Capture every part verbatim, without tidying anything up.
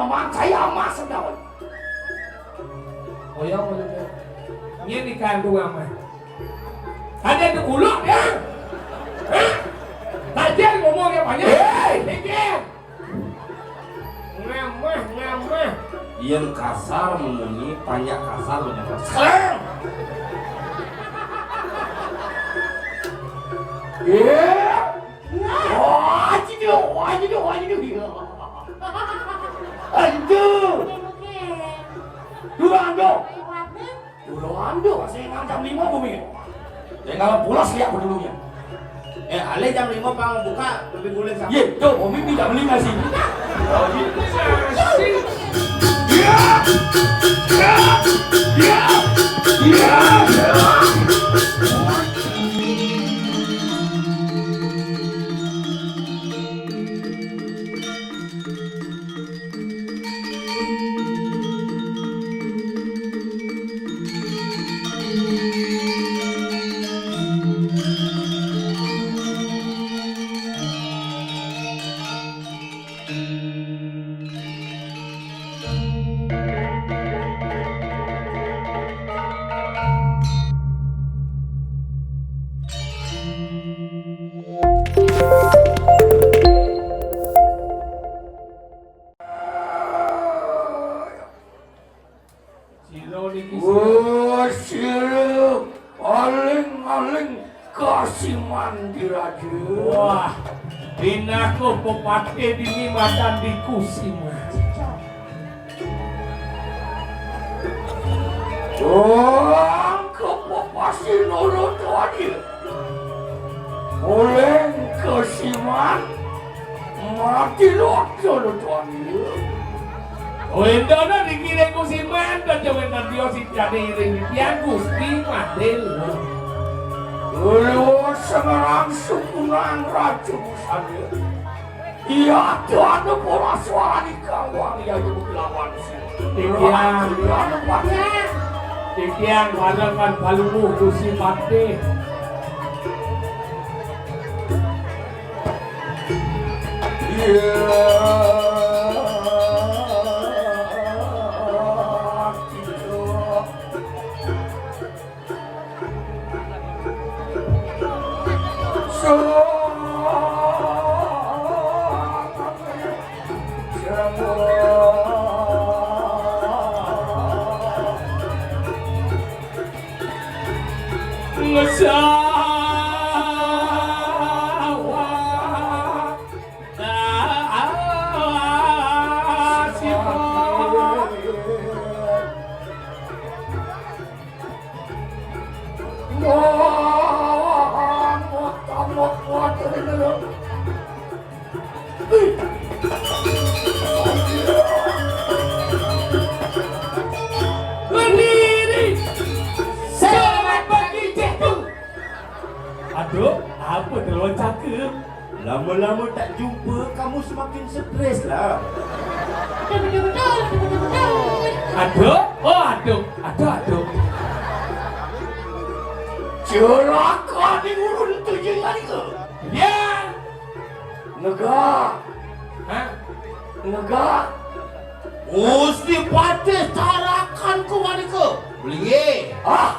Mang saya emas sedaun. Oyong, nyén dikandung ama. Ada di kuluk ya. Hah? Tadi ngomong ya banyak. Hei, mikir. Ngamah, ngamah. Yang kasar memunyi, banyak kasar menyebut. Sekarang. Iya. Wah, cidu, wah, cidu, wah, cidu. Iya. Aduh. Durando. Durando, saya nang jam lima bumi. Saya nggak pulas ya dulunya. Eh, alih jam lima pang buka, lebih boleh sama. Iya, tuh, bumi jam lima sih. Iya. Iya. Iya. Iya. Sira niki. Oh, sira aling-aling kasiman diraja. Wah, pinaka pepatih dini madan di kusiman. Oh, kepepasi nurut wadi. Oleh kesiman, mati luak solo tuan. Wéntana niki ring kusiman, kaca wénten tio sing jani ring titiang Gusti Madil. Ulun semerang sukunang Raja Busana. Iya, tuan pola suara di kawang ya ibu lawan. Titiang. Iya, Pak. Titiang barengan Palungguh Gusti Patih. Iya. Berdiri. Selamat pagi, Cikgu. Aduh, apa terloncat ke? Lama-lama tak jumpa, kamu semakin stres lah. Aduh, oh aduh, aduh, aduh. Celaka di urun tu je hari ke? Ya. Negak. Hah? Negak. Gusti Patih carakan ku wanika. Beliye. Ah.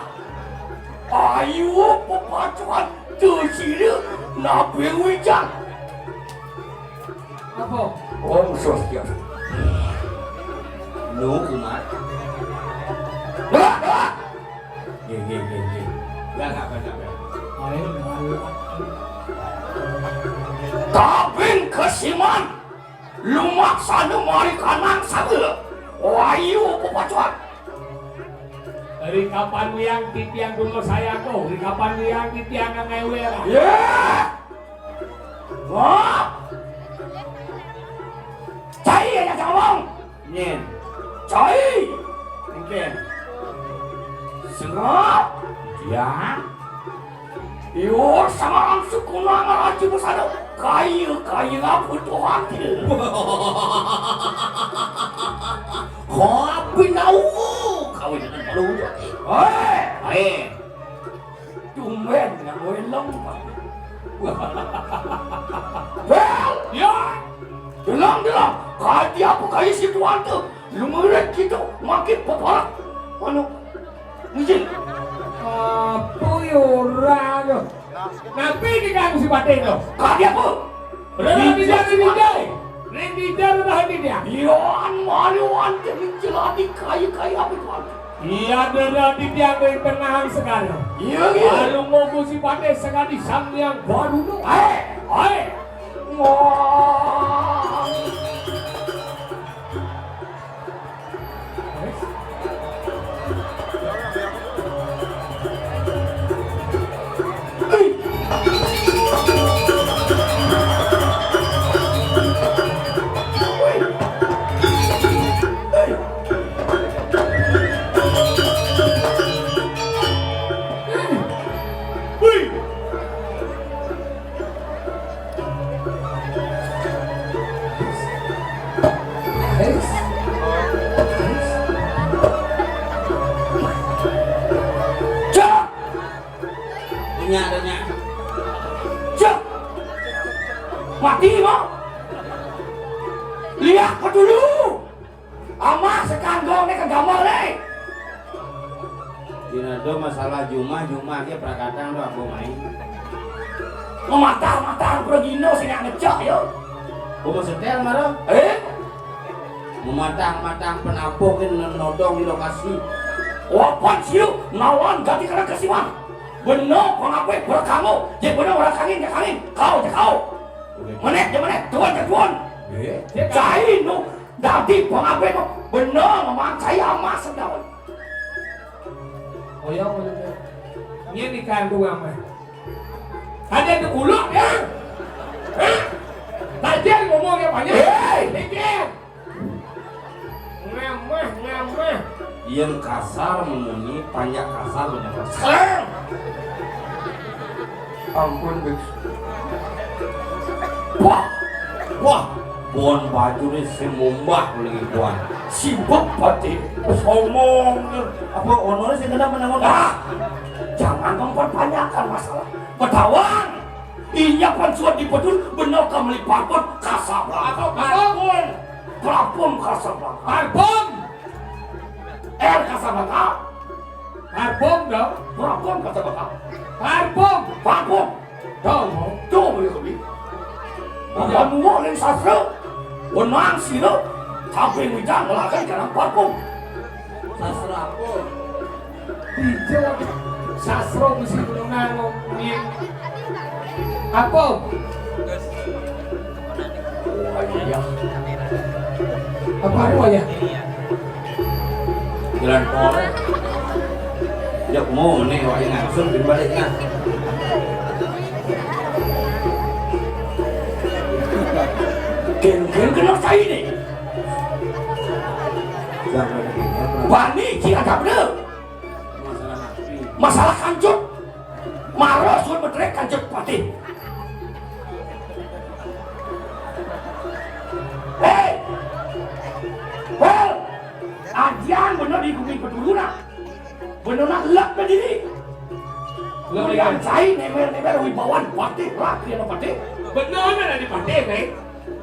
Ayu pepacuan tu sira nabi wijang. Apa? Om Swastiastu. Nu kumat. Negak, negak. Nggih, nggih, nggih, nggih. Enggak, enggak, enggak, enggak. Ayo, ayo. Tabing kesiman. Lumaksana mari kanang saga. Wayu pepacuan. Ri kapan wiang titiang dungo sayako. Ri kapan wiang titiang ngangewer. Ye. Wah. Cai aja cawang. Nyen. Cai. Mungkin. Sengap. Ya. Iyo, sama langsung kunang aja besar. Kaya, kaya apa Tuhan? Kopi nau. Kawin dengan malu. Hei. Hei. Tumben nganggo helm. Bel! Ya. Delong, delong. Kadiak Kaya si tuan tu, lu ngerit gitu, makin peparak. Anu, ngijil. Apa ya orang tu? Napi diganggu si Patih tu? Kadi apa? Rara tidak, tidak. Ring tidak, rara tidak. Ian maluan ke menjelani kaya-kaya apa tuan? Iya, dera di tiang ring tengah segala. Iya, iya. Lalu ngogo si Patih sekali sang yang baru tu. Hai, hai. Wah. Cak! Punya adanya. Cak! Mati, Mak! Lihat ke dulu! Amah sekanggong ni ke gambar ni. Dina do masalah jumah, jumah ke prakatan do aku main. Mematah-matah pergino sing nak ngecak yo. Aku mau setel mara. Eh? Mematah-matah penampung ke nodong di lokasi. Wapan siu nawan ganti kena kesiwan. Benar pengapai berkamu. Je benar orang kangin je kangin. Kau je kau. Menek je menek, tuan je tuan. Eh? Cai nu Dadi pengabdi mah bener memancai amas daun. Oyong bener. Ini ikan dua mah. Ada di kulak ya. Hah? Tajam ngomong ya banyak. Hei! Mikir. Ngamah, ngamah. Yang kasar memunyi, banyak kasar, banyak kasar. Ampun, Biksu. Wah, wah, bon baju ni si mumbah lagi bon. Sibuk pati. Somong. Apa honor sih kena menangun? Ah, jangan memperpanjangkan masalah. Betawan. Inya pan suat di pedul, benar ka meli parfum kasar. Apa parfum? Parfum kasar. Parfum. Air kasar. Parfum dong. Parfum kasar. Parfum. Parfum. Dong. Tuh, boleh kopi. Apa mua lain sastra? Wenang sila. Tapi mijang ngelakan kena parfum. Sastra apa? Ijo sastra mesti menungan ngomongin. Apa? Wayah. Apa wayah? Jalan korek. Jok mau nih wayah langsung di baliknya. Geng-geng kena cai nih. Bani cik ada bener. Masalah kancut. Mara suruh bedrek kancut patih. Hei. Well. Ajian bener di bumi peduluna. Bener nak lek berdiri. Kemudian cai nemer-nemer wibawan patih, rakyat patih. Bener nak di patih, Neng.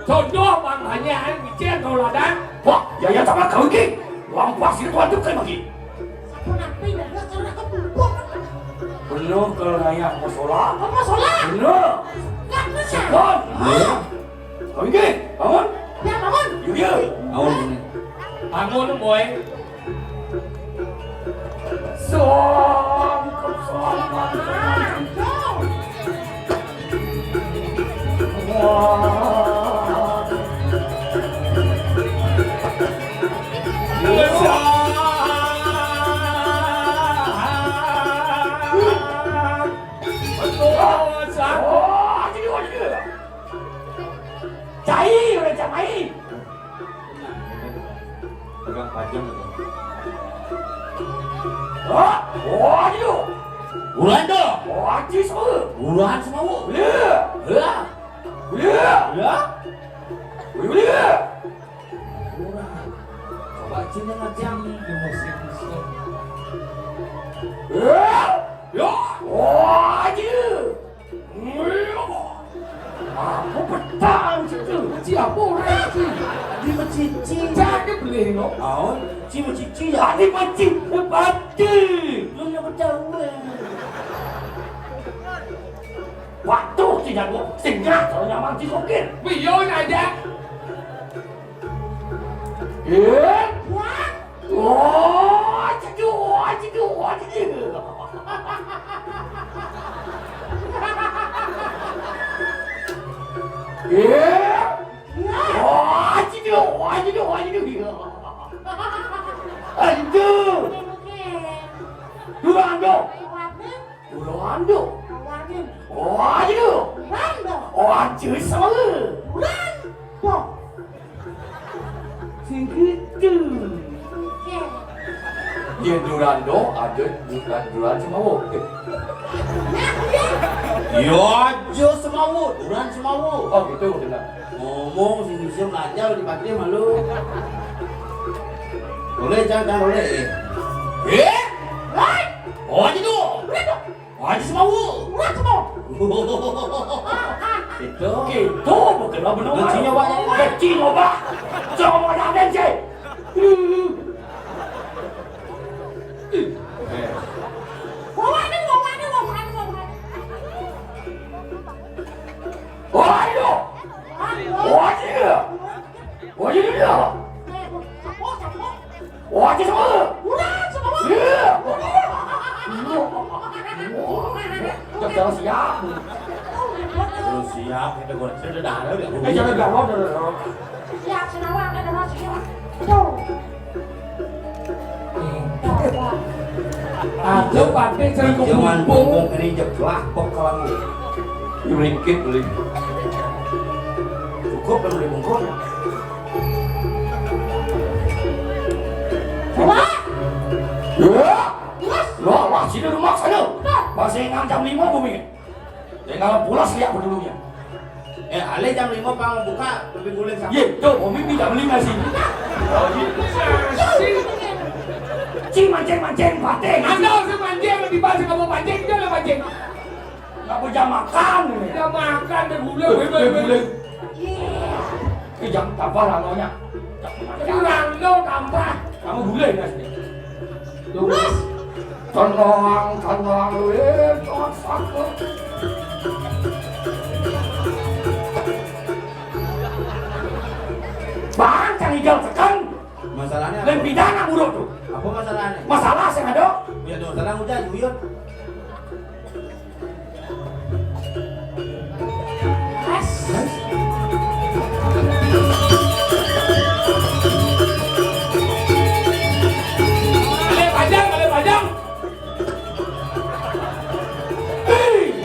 Contoh bang hanya bicara tauladan. Wah, ya ya sama kau iki. Lampas itu tuan tu kan bagi. Benar kalau raya apa solat? Apa solat? Benar. Sekon. Kau iki, bangun. Ya bangun. Yuk ya. Bangun. Bangun boy. Cai, orang cai. Pegang pajang tu. Wah, wah, dia. Bulan tu. Wah, dia semua. Bulan semua. Boleh. Ya. Boleh. Ya. Boleh, boleh. Bulan. Coba cina macam ni, dia mesti bisa. Ya. Ya. Wah, dia. Aku petang situ. Siapa orang tu? Di Cici. Cak, dia boleh, no? Oh, cici, cici, ya? Ada pancing. Pati. Mana betul? Waktu si jago, singgah kalau nyamang si sokir. Biar aja. Eh? Oh, cedu, cedu, cedu. Eh? Oh, cedu, cedu, cedu. Aduh. Dulu ando. Dulu ando. Waduh. Rando. Waduh, sama. Rando. Sing gitu. Yén Durando, aja Duran, Duran Semeru. Yo aja Semeru, Duran Semeru. Oh gitu, benar. Ngomong sing bisa belajar di Patih malu. Boleh, jangan, jangan boleh. Eh? Eh? Oh, aja tuh. Haji Semeru. Haji Semeru. Itu. Itu bukan apa nama. Kecil nyoba. Kecil nyoba. Coba ada sih. Bawa ini, bawa ini, bawa ini, bawa ini. Oh, ayo. Ayo. Oh, iya. Oh, iya. Wah, aja sama. Udah, sama. Iya. Udah. Udah siap. Terus siap, kita goreng. Sudah dah, udah. Eh, jangan gawat, udah, udah. Siap, senawa, ada masih siap. Tuh. Aduh, Patih, jangan jangan ngomong. Ngomong ini jeblak, pok kalau. Ini melingkit, beli. Cukup, beli bungkus. Wah! Ya! Terus? Loh, wah, sini rumah sana. Masih ngan jam lima bumi. Tinggal pulas lihat dulunya. Eh, ale jam lima pang buka, lebih guling sama. Ye, tuh, bumi jam lima sih. Oh, iya. Ci mancing-mancing, Patih. Ada orang mancing, di bawah kamu mancing, dia lah mancing. Nggak punya makan. Punya makan, dia gula, eh, gula, eh, gula. Gula. Iya. Eh, jam tambah lalonya. Kurang lo tambah. Kamu gula ya, sini. Tuh. Tenang, tenang, eh, tenang, sakit. Bang, cang igal tekan. Masalahnya apa? Lain pidana buruk tuh. Apa masalahnya? Masalah sing ada. Ya, tuh, masalah udah, juyur. Balik panjang, balik panjang. Hei.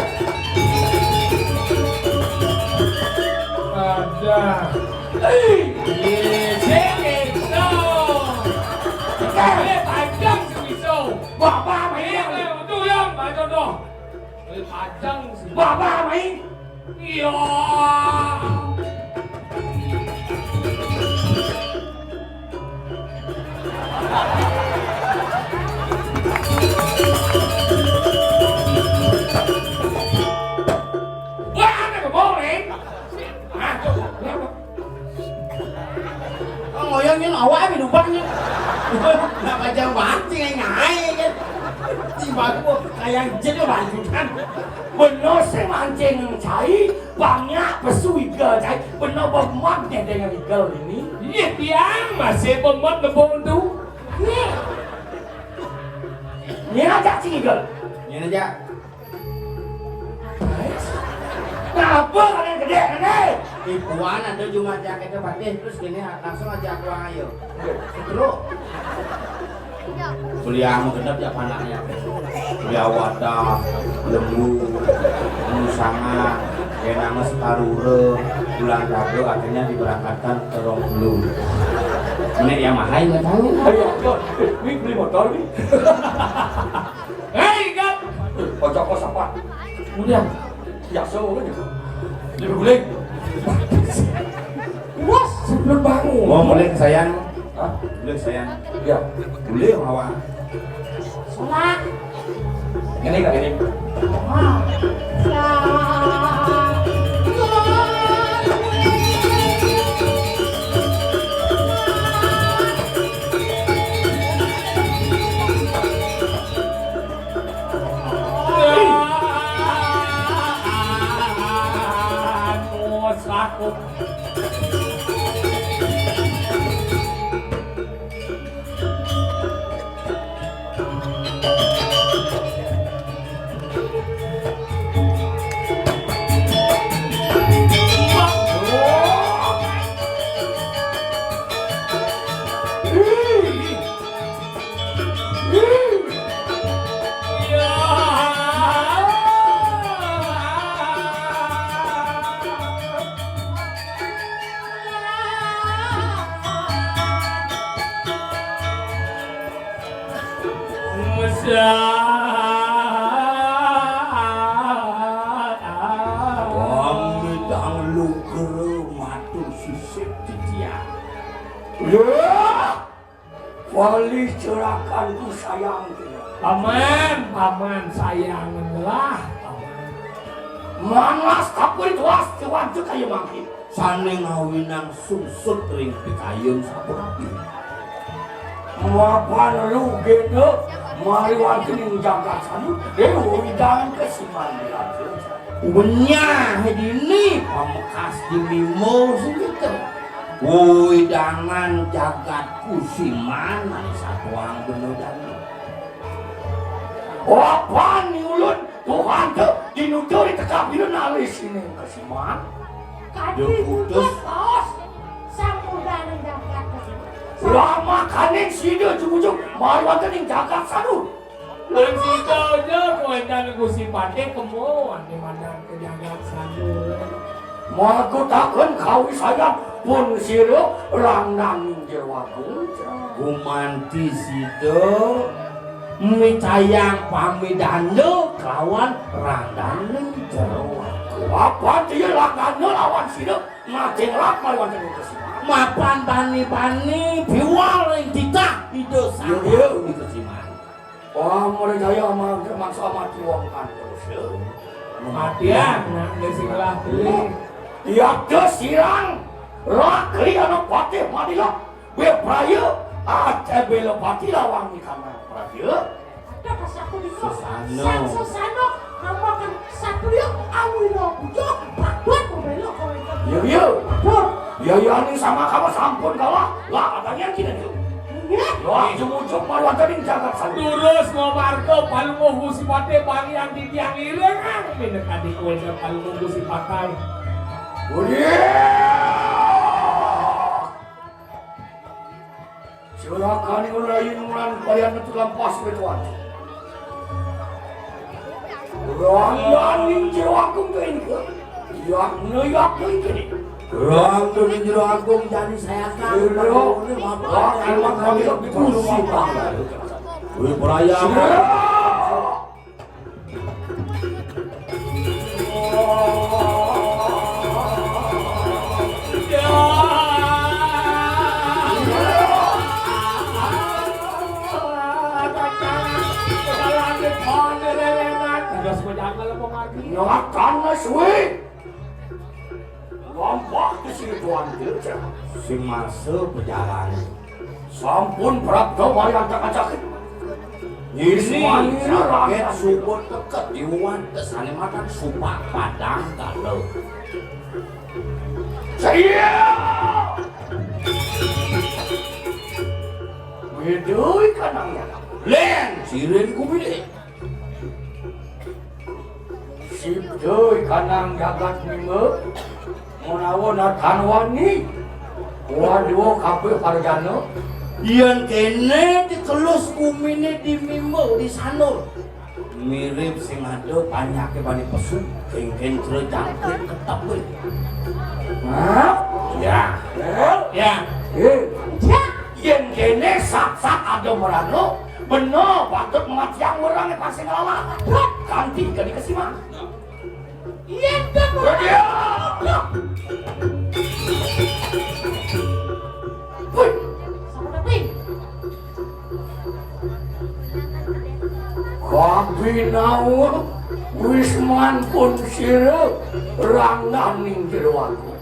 Ada. Hei. Iya, sini, so. Balik panjang, sini, so. Bapak, Pak. Iya, betul, ya, Pak Jodoh. Balik panjang, sini. Bapak, Pak. Iya. Wah, ada keboring. Ah, tuh, kenapa? Oh, ngoyongnya awak apa lubangnya? Nggak panjang banget sih, kayak ngae, kan? Tiba aku kayak jadi lanjutan. Bener sih mancing cai, banyak pesu iga cai. Bener bermat nih dengan iga ini. Iya, tiang masih bermat lebong tu. Ini. Ini aja cing iga. Ini aja. Kenapa kalian gede ini? Ibuan ada cuma jaket Patih, terus gini langsung aja aku ayo. Terus. Beli anu genep ya panaknya. Beli awada, lembu, lembu sangat, kayak nama sekarure, bulan kado akhirnya diberangkatkan ke Rong Bulu. Ini yang mahal nggak tahu. Ayo, ayo. Eh, ini beli motor nih. Hei, Gap. Ojo kok sapa? Udah. Biasa aja. Jadi guling. Wah, sebelum bangun. Mau mulai sayang. Hah? Mulai sayang. Iya. Mulai awak. Salah. Ini Kak ini. Ah. Salah. Pamit lugra matur sisip titiang. Yah! Wali cerakanku sayang. Paman, paman sayang lah, paman. Manas kapuri tuas tiwantu kaya mangkin. Sané ngawinang sungsut ring pikayun sapunapi. Mapan lu gena mari wonten ing jagat sanu, eh, wewidangan kesiman dilanjut. Wenyah dini pamekas di mimba sing kita. Wewidangan jagat kusiman, ane satuang bener jani. Apan ni ulun, Tuhan te, dinutur di tekap ilun alis ini kesiman. Kadi putus, bos. Samudana jagat. Lama kaning sida jujug mari wonten ing jagat sanu. Lan sida aja kuentan Gusti Patih kemo ane mandan ke jagat sanu. Maka takon kawisayan pun sira langdang ning jero agung. Gumanti sida mitayang pamidanda kelawan randane jero agung. Apa dia langdane lawan sira? Ngajeng lak mari wonten ing kesiman. Mapan bani-bani biwal ing titah Ida Sang Hyang Widhi Kesiman. Wah, mrejaya mangke mangsa mati wong kan terus ya. Matian, nak, sing lah beli. Tiada sirang, rakri ana patih madila, bepraya, aceh bela pati lawang di kamar praja. Ada kasaku di kau. Sesano. Sang sesano, namakan satria, awira puja, patut membela kau itu. Iya, iya. Patut. Iya, iya, ini sama kamu sampun kalah. Lah, adanya gini nih. Iya. Wah, ujung-ujung mari wonten ing jagat sanu. Terus ngamarga palungguh Gusti Patih bang yang titiang iring, ah, minangka dikuwasa palungguh Gusti Patih. Budi. Silakan ulayin mulan kalian itu lampas betuan. Rangdaning jero agung kene. Yakne yakne kene. Rangdaning jero agung jani sayakan. Iya. Ini mapan. Wah, emang kami lebih pusing, Pak. Wih, perayaan. Siap. Terus menjangkau apa lagi? Nyalakan suwi. Lampah ke sini tuan Dirjen. Sing masa perjalanan. Sampun prapta wayah tak ajakin. Ini sakit subut teket diwan tesane makan supak padang kalau. Saya. Widui kanangnya. Len, sirin kubile. Siptui kanang jagat mimba, menawa natan wani, wadua kabeh parjana. Yen kene dikelus gumine di mimba di sanur. Mirip sing ada panyake bani pesu, kengken jero jangkrik ketep kowe. Hah? Ya. Eh? Ya. Eh. Ya. Yen kene sat-sat ada merana, bener patut mengatiang orang yang pasti ngelawan. Kanti kene kesiman. Yen kene. Woi. Sama tapi. Kabinawa wisman pun sira rangdaning jero aku.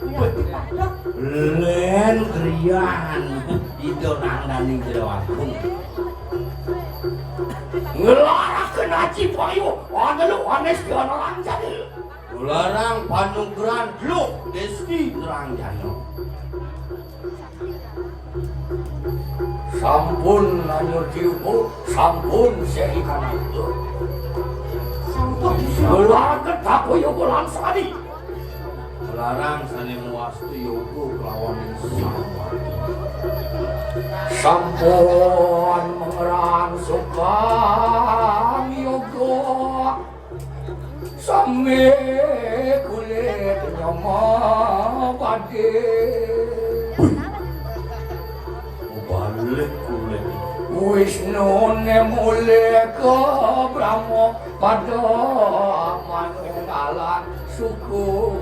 Len griyan ida rangdaning jero aku. Ngelaraken aji payu, wadelu wanes diana lanjani. Larang panugrahan Luh Desti Rangjana. Sampun nanyur tiupu, sampun seri kanangku. Sampun. Gelar ketapu yoga langsung adi. Larang sane muastu yoga kelawan sama. Sampun mengerang sukang yoga. Sami kulit nyama padi. Balik kulit. Wisnuné mulih ka Brahma pada manunggalan suku.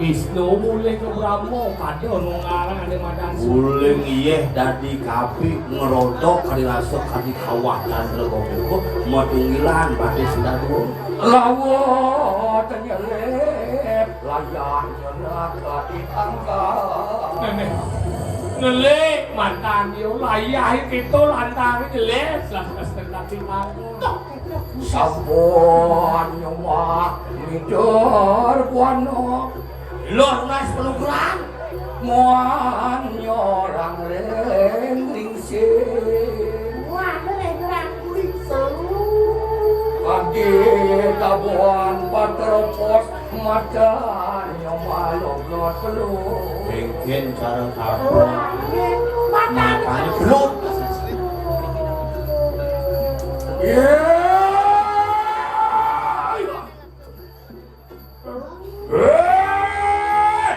Wisnu mulih ka Brahma pada manunggalan ané madan suku. Uling iyéh dadi kapi ngrodok kadi rasa kadi kawah candra gombrong matunggilan batis dadua. Lawa tenyelip layah nyenak kadi tangkal. Nenek, nelik mantan yo layah kita lantaran jelas lah kastengkati aku. Sampun nyumbah mider buana. Lunas penugrahan. Muan nyorang ring ringsing. Muan ring rang kuring. Adi tabuhan patropos. Matanya malogot pelut. Mungkin cara tabung. Matanya pelut. Iya. Eh,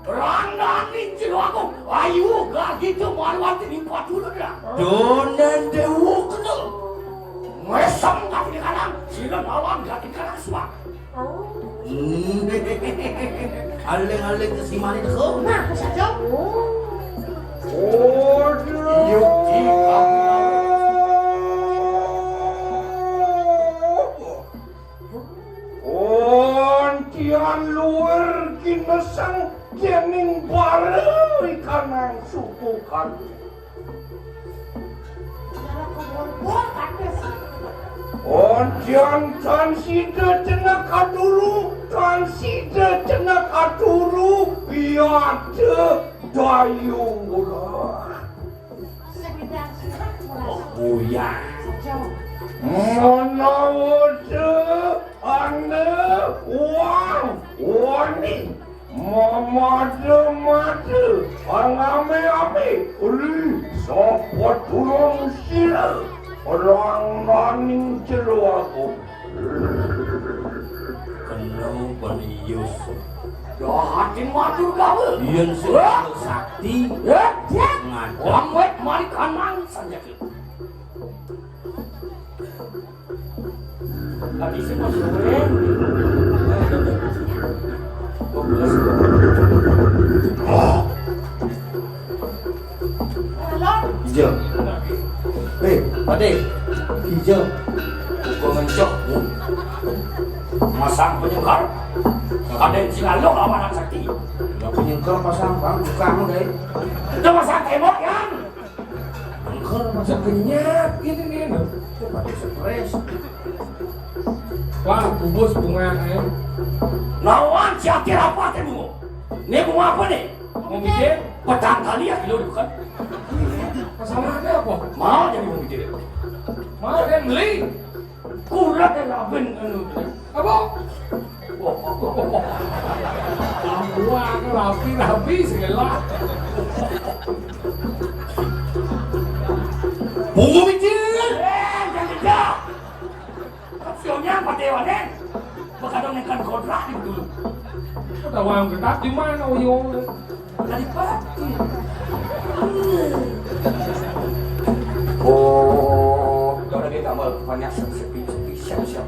Randani Jero Agung, ayu gak gitu maluan tining patulun dah. Donan Dewa Kenel. Ngesem gati di kalang, sira lawan gati di kalang suak. Aling-aling kesimane teko. Nah, saja. Oh, yuki kami. Antian luwir ginesang dening bara ikanang suku kali. Onjan tan sida cenah katuru, tan sida cenah katuru, piada dayu ulah. Buyang. Manawada ane uang wani. Mamada-mada, angame-ame, uli, sapa tulung sira, perang maning jero aku. Kena bani Yus. Dahating matur gawe. Yen sing sakti. Ya, ya. Ngadep. Wamwet mari kanang sanjaki. Tadi sih pas goreng. Halo. Ijo. Eh, Pade. Ijo. Buka ngencok. Masang penyengkar. Ada yang sing alo lawan sakti. Lah penyengkar pasang, Bang, buka anu, deh. Itu masang tembok, ya. Engker masa kenyap gini nih, loh. Itu pada stres. Wah, bubus bunga, eh. Lawan si Akil apa teh bunga? Ini bunga apa nih? Mau mikir? Petang kali ya kilo bukan? Masalahnya apa? Mau jadi mau mikir. Mau kan beli? Kurang yang rabin anu. Apa? Wah, rapi-rapi segala. Bunga mikir. Eh, jangan kerja. Opsionya apa dewanen? Bakadong nekan kodrak di dulu. Ada uang gedap di mana uyung? Tadi pagi. Oh, udah, udah, dia tambah banyak sepi, sepi, siap, siap.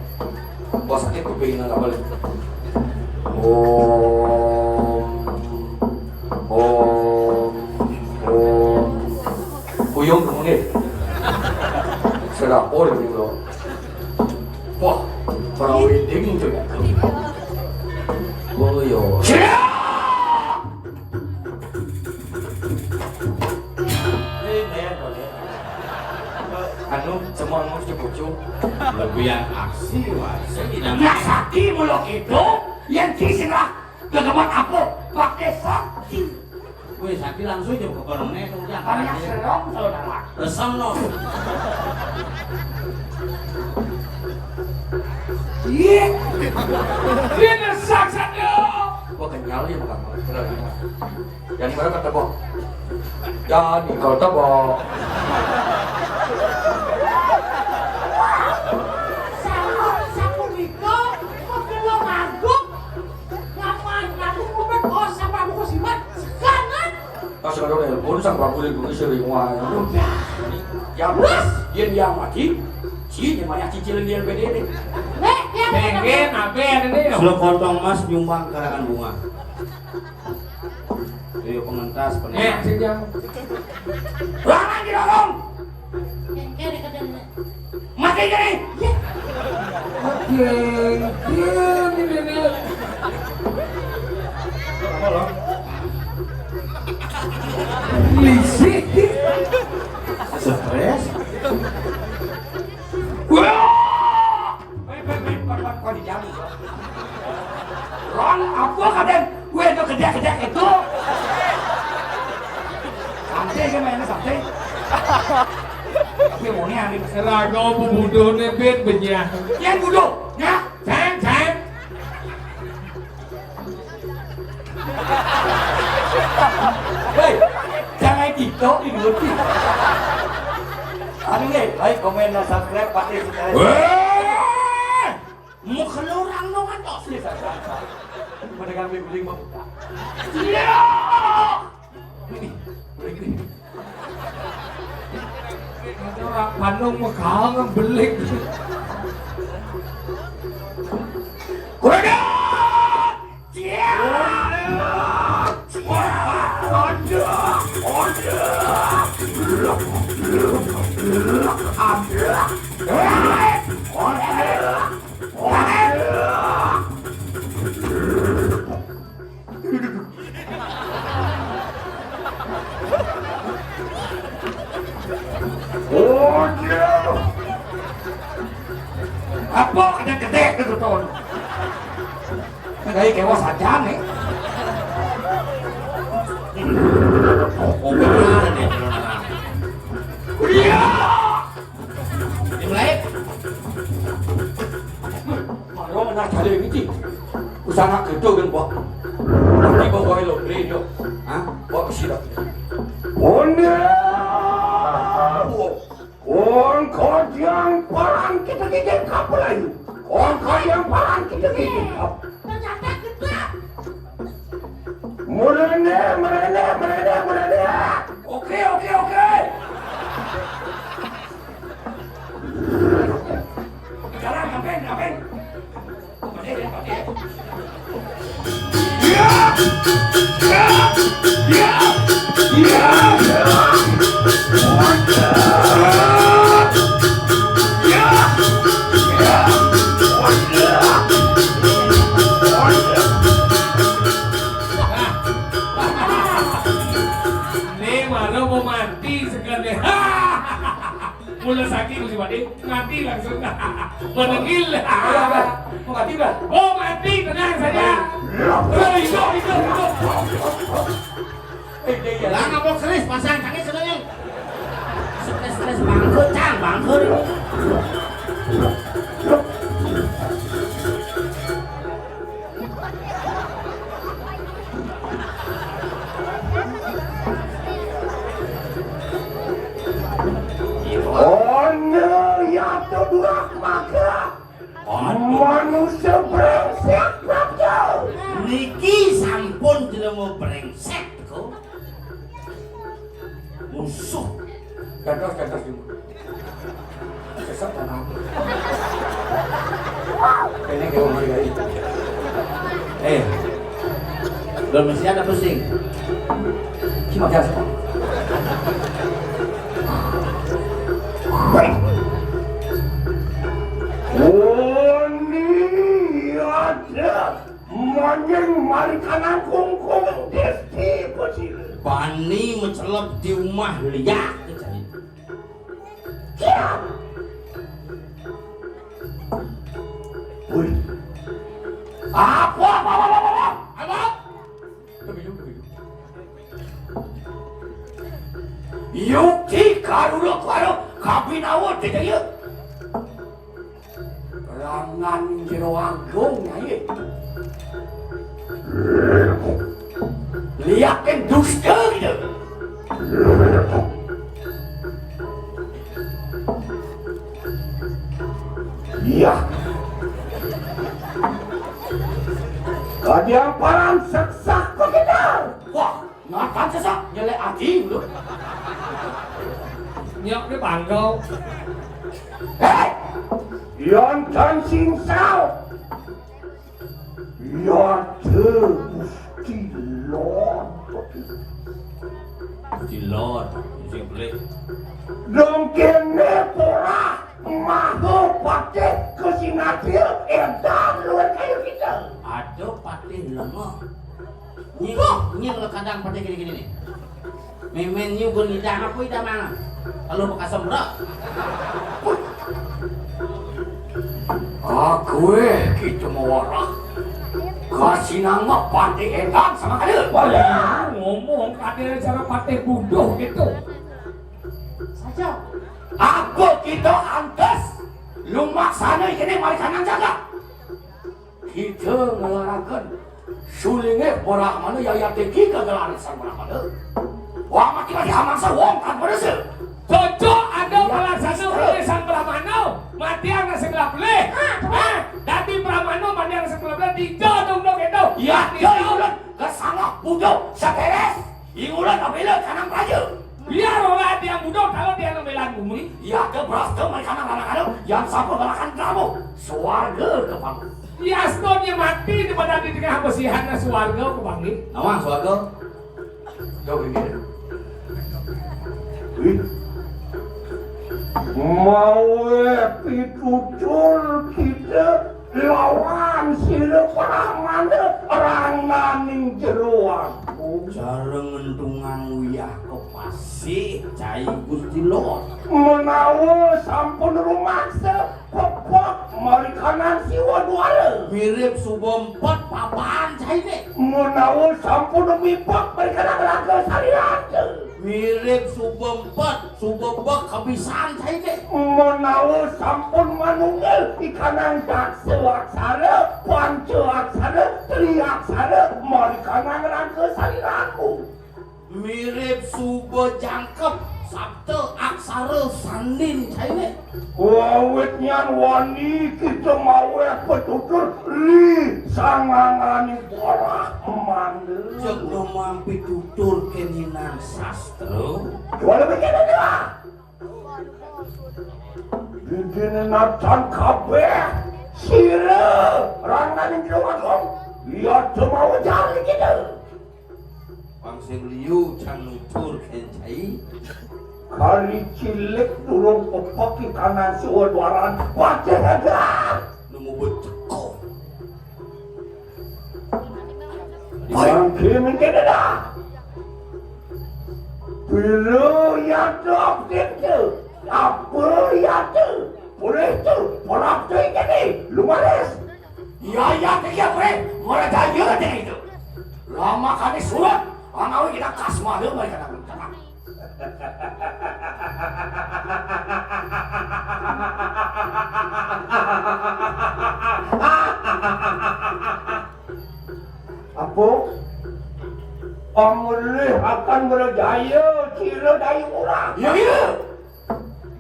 Bos sakit kuping nggak boleh. Om, om, om. Uyung kamu nih. Sedapur gitu. Wah, perawi ding juga. Uyung. Anu, semua mau cucu. Lebih yang aksi, wah. Saya tidak. Nah, sakti mulo itu, yang kisah gegeman apa? Pakai sakti. Wih, sakti langsung jam ke barangnya, kemudian. Hanya serong kalau dapat. Resem no. Iya. Dia nesak saja. Wah, kenyal ya, bukan. Jadi baru ketemu. Jadi ketemu. Sampun, sampun nika, kok kena maguk? Ngapain aku ngumpet? Oh, sama aku simat. Sekarang. Pas ada telepon sang Prabu Ling Bugis sering wae. Ya wis, yen yang mati, si yen banyak cicilan dia P D ini. Nek, ya. Pengen apa ini? Selo kantong emas nyumbang karangan bunga. Ayo pengentas, pengentas. Eh, sing jam. Larang didorong. Nek, nek, nek, nek. Mati gini. Geng, geng, ini nih. Berisik. Stres. Wah! Weh, weh, weh, kon, kon, kon dijamu. Ron, apa kadang? Weh, itu gede-gede itu. Santai kan mainnya santai. Tapi mau nih, Andi. Lagu pembunuhnya, Ben, benyah. Yang bunuh, ya? Cang, cang. Hei, jangan gitu, ini. Anu nih, like, komen, dan subscribe, pasti sekarang. Weh! Mau keluar no ngantos. Iya, sa, sa, sa. Pada kami guling mau buka. Iya. Ini, ini. Ada orang Bandung mekal ngebelik. Kuda! Iya. Aduh, aduh. Apa gede-gede gitu, Ton? Kayak kewas aja nih. Iya. Dimulai. Maro menah jare iki. Usah nak gedho kan, Mbok. Iki pokoke lho, Bre, yo. Hah? Kok sira? Onda. Kon kajang parang kita gigit kapal ayo. Kon kajang parang kita gigit kapal. Ternyata gedhe. Merene, merene, merene, merene. Oke, oke, oke. Sekarang ngapain, ngapain? Nih, malu mau mati sekali. Mula sakit, Gusti Pati. Mati langsung. Menengil. Iya, Mbah. Mau mati, Mbah? Oh, mati, tenang saja. Eh, hidup, hidup, hidup. Eh, dia, iya. Lah, ngapa keris pasang tangi sebenarnya? Stres-stres bangkrut, Cang, bangkrut. Ono ya to durak maka manusia brengsek, Prabu. Niki sampun jelema brengsek, kok. Musuh. Dados, dados, Jumbo. Sesek dan aku. Ini kayak orang lain. Eh, belum siap apa sih? Cuma biasa. Ini ada. Manyang mari kanang kungkung desti bocil. Bani mencelep di rumah liak. Kiam. Wih. Apa, apa, apa, apa, apa? Apa? Yukti karula karo kabinawa dedaya. Rangan jero agung, Nyai. Liakin dusta gitu. Iya. Kadiang paran seksak begitu. Wah, ngatan sesak. Lek ati lho. Nyok ne bangga. Hei! Yon kan sing sao. Ya de Gusti Lord. Gusti Lord, sing belik. Dong kene ora maho patih ke Sinadia edan luwih kaya kita. Ada patih lemah. Nying, nying le kadang patih gini-gini nih. Memen nyu gun idang apa idang mana? Kalau bekas sembrok. Aku eh kita mewarah. Kasih nama patih edan sama kada. Wah, ngomong kada cara patih buduh gitu. Saja. Aku kita antes lumaksana kene mari kanang jaga. Kita ngelaraken sulinge Brahmana yayateki kegelaran Sang Brahmana. Wah, mati mati amangsa wong tanpa rasa. Cocok ada pelaksana oleh Sang Brahmana, mati ana sing belah belih. Hah? Dadi Brahmana mati ana sing belah belih, dija dong dong itu. Ya, dia ulun kesangah budak seteres. Iulan kabela kanang raja. Biar ora tiang budak, kalau tiang ngambilan bumi. Iya, ke beras ke mereka nang anak-anak yang sapa galakan kamu. Suarga ke kamu. Iya, stone yang mati di badan di tengah besihan suarga ke bangit. Nama suarga? Jauh ini. Wih. Mau pitutur kita lawan sira pramana rangnaning jero aku. Cara ngentungan uyah kepasih, cai Gusti Lord. Menawa sampun rumaksa, pepok marikanan siwa duara. Mirip suba empet papan caine. Menawa sampun mipek marikanan raga salirata. Mirip suba empet, suba bek kebisan caine. Menawa sampun manunggal ikanang daksa aksara, panca aksara, tri aksara, marikanang raga saliraku. Mirip suba jangkep, sapta aksara sandin caine. Wawit nyan wani kita maweh petutur li sangangani borah manda. Cek mamang pitutur keninan sastra. Jual bikin aja. Didine natan kabeh sira rangnaning Jero Agung. Iya cuma ujar kita. Pang sing liu can nutur kencai. Kali cilik durung pepeki kanan siwa duaran. Wajah ada. Nemu beceko. Mangke mungkin ada. Bilo ya dok itu. Apa ya tu? Boleh tu. Orang tu ini. Lumaris. Iya, iya, iya, bre. Mereka iya aja itu. Lama kami surat, anawi kita kasmada mereka nak minta. Apa? Pamulih akan berjaya, sira dayu murah. Iya, iya.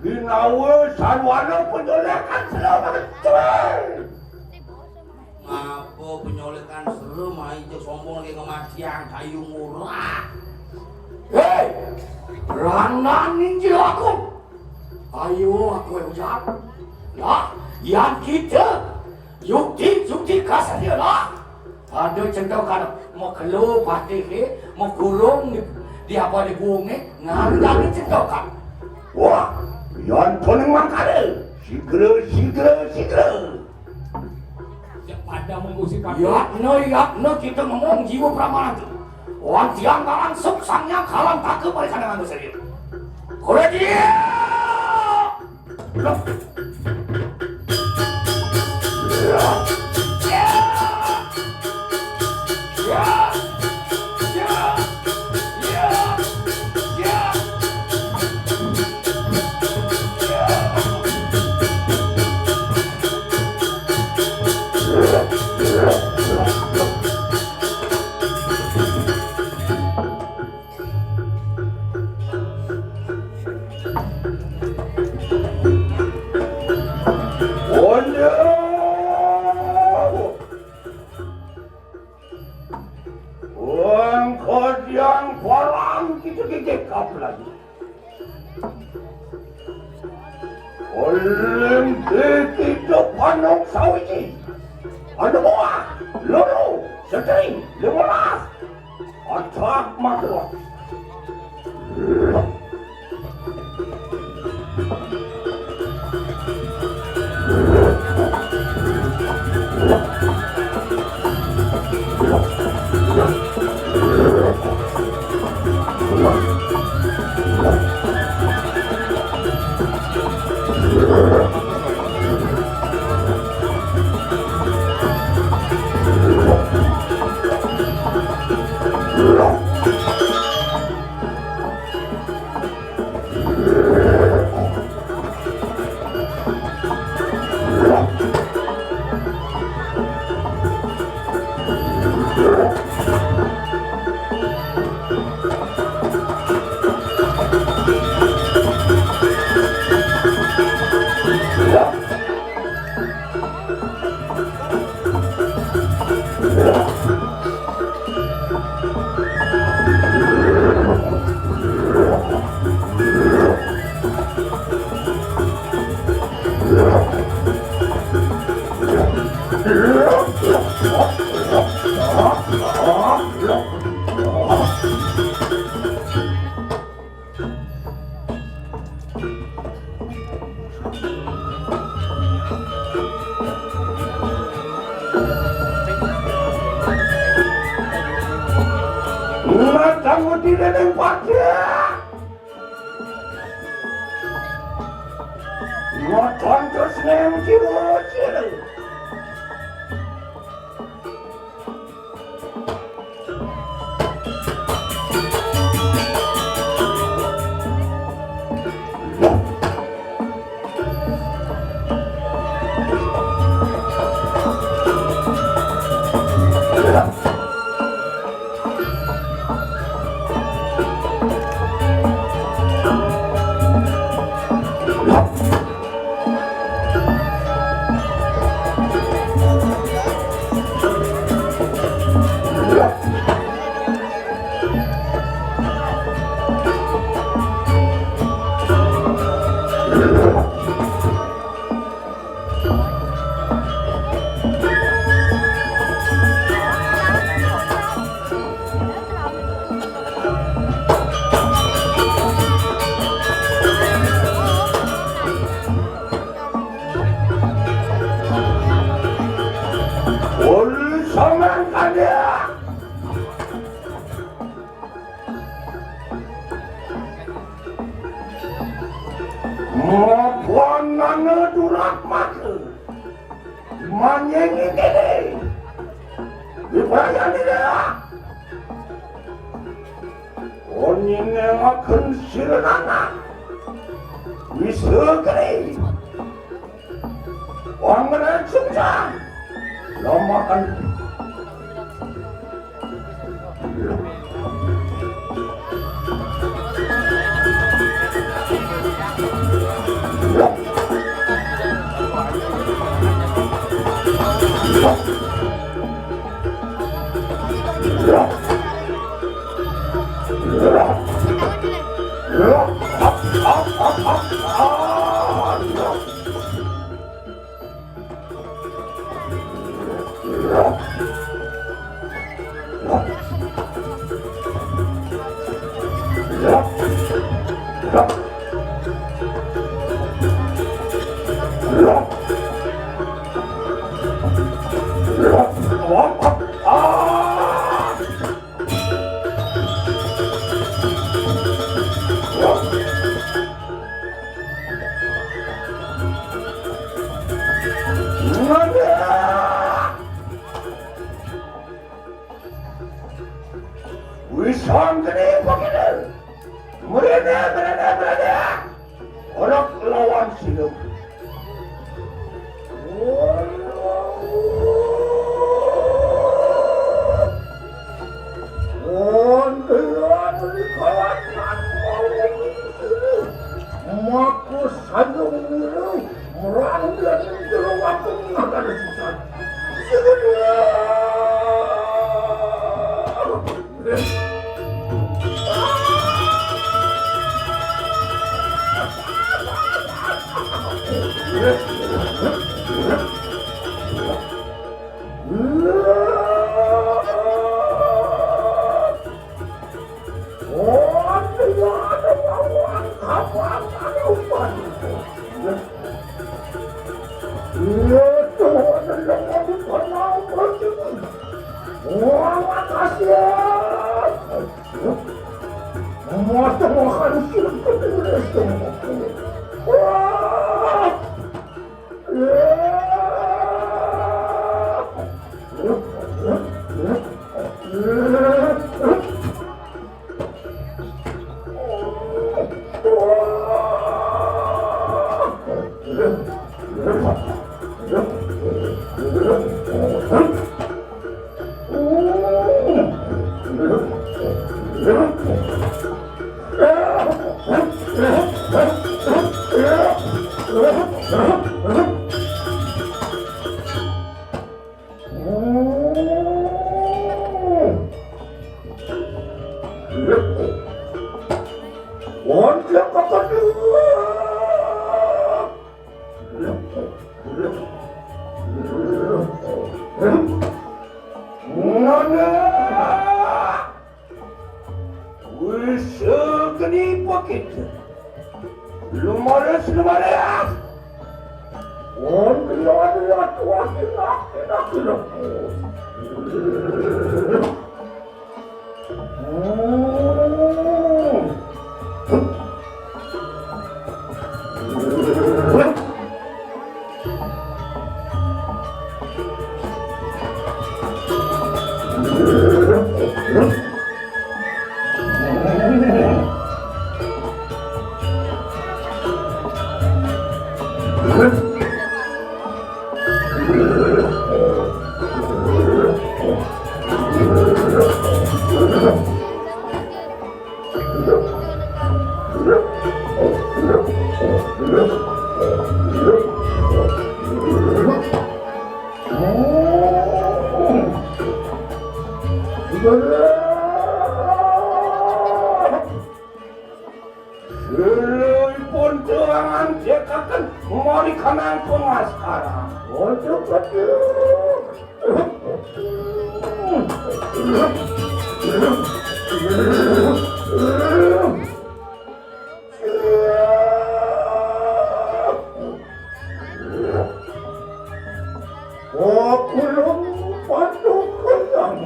Ginawa sarwana penyolekan selama betul. Ngapa penyolekan serem, ai cek sombong lagi kematian, kayu murah. Hei, berandang ninja aku. Ayo, aku yang ujar. Lah, yang kita, yukti, yukti kasar dia lah. Ada centokan, mau kelo patih ke, mau kurung di, di apa di bumi, ngarang centokan. Wah, yang paling mangkale. Sigra, sigra, sigra. Pada mengusik pati. Yatna, yatna kita ngomong jiwa pramana tu. Wan tiang langsung sangnya kalang tak ke mereka dengan dosa dia. Kore dia. Oleh kita panong sawiji. Anu buah, loro, setri, lima belas. Atak makhluk. Matang uti neneng patia. Matang terus neng ciru-ciru. Ul samangkanya. Mabuanana durak mata. Manyengi kene. Diperayani dia. Onyingaken sirenana. Wisegri. Pangeran Sungsan. Lamakan. Wisang gede pakene. Merene, merene, merene. Anak lawan sinu. Wonten di kawasan Mako Sanjung Biru, meranggen jero waktu ngakan sisan. Segera. Wis segeni pakit. Lumaris, lumaris. Wong liya-liya tuwah enak-enak lho. Suluipun tuangan cekaken mari kanang pengaskara. Waduh, waduh. Okulung padukulang.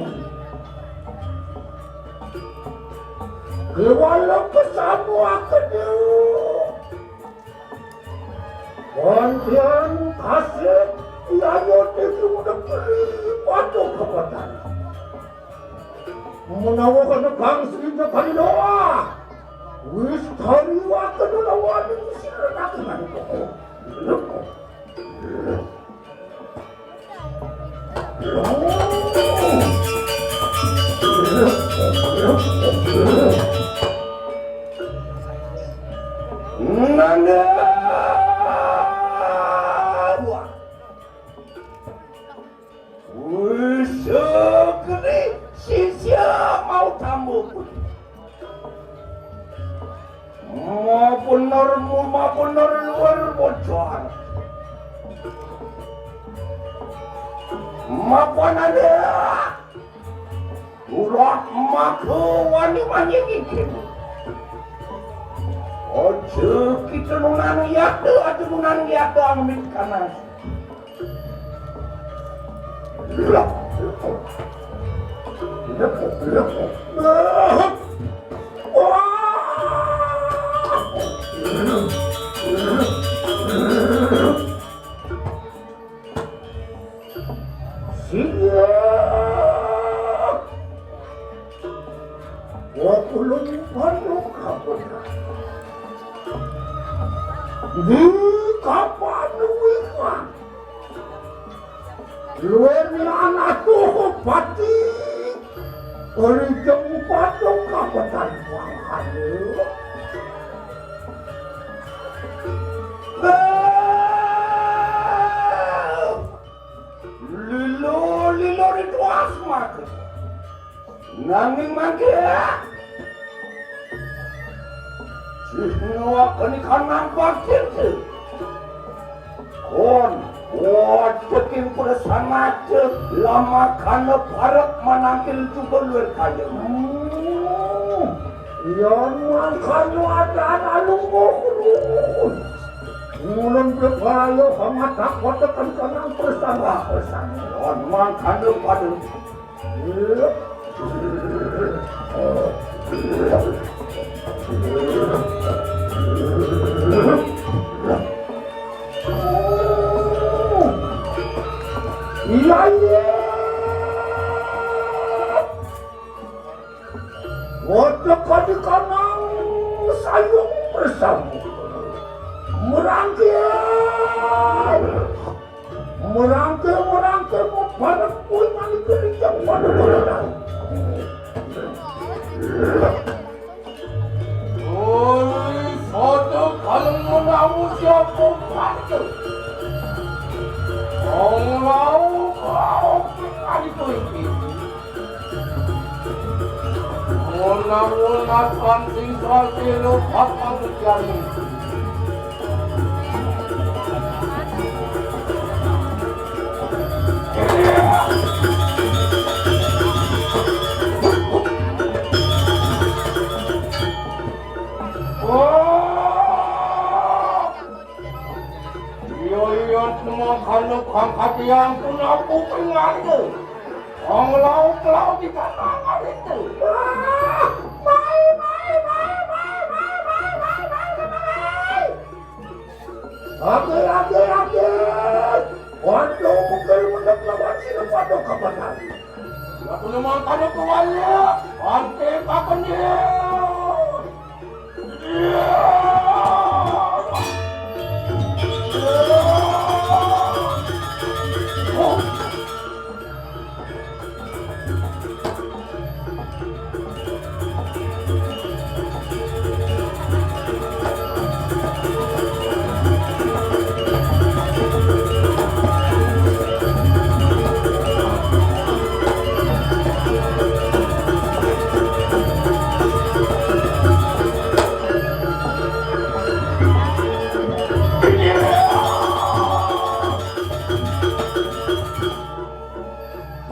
Kewala kesamuaken. Kontian kasih yayo tinggi negeri padukulang. Menawa kena kang sehingga kali doa. Wis kari wakil lawan sira nakiman koko. Nanda. Wis segeri sisia mau tambah putih. Mabener, mabener luar bocor. Mapanane. Ulah maka wani manjing ikin. Aja kita nunang yata, aja nunang yata amit kanas. Siap. Wakulun panukapan. Di kapan wika. Luwene anak tuhu pati. Ori jeng patung kapetan wangkane. Lilo, lilo itu asma. Nanging mangke, sih ngewakeni kanang bakti. Kon, waceking pura sanaja lama kana parek manangkil juga luwih kaya. Hmm. Yan mangkana ada lungguh-lungguh. Ngulun bebayo hamatak watekan kanang bersama-bersama. Yan mangkana pada. Iya, iya. Watekan kanang sayung bersama. Merangkil. Merangkil, merangkil, mubarek kuwi mani kerijang pada pada. Oi, sada kaleng menawa siapa pada. Wong lau, lau, kali kowe iki. Muna-muna pancing sasilo patang jani. Oh! Iya, iya, semua kanu kang katiang pun aku penganda. Wong lauk-lauk di kanan itu. Wah, mai, mai, mai. Age, age, age. Waduh, mungkin mendak lawan sini waduh kapan hari. Aku memang kanu kewali. Ante pakan dia.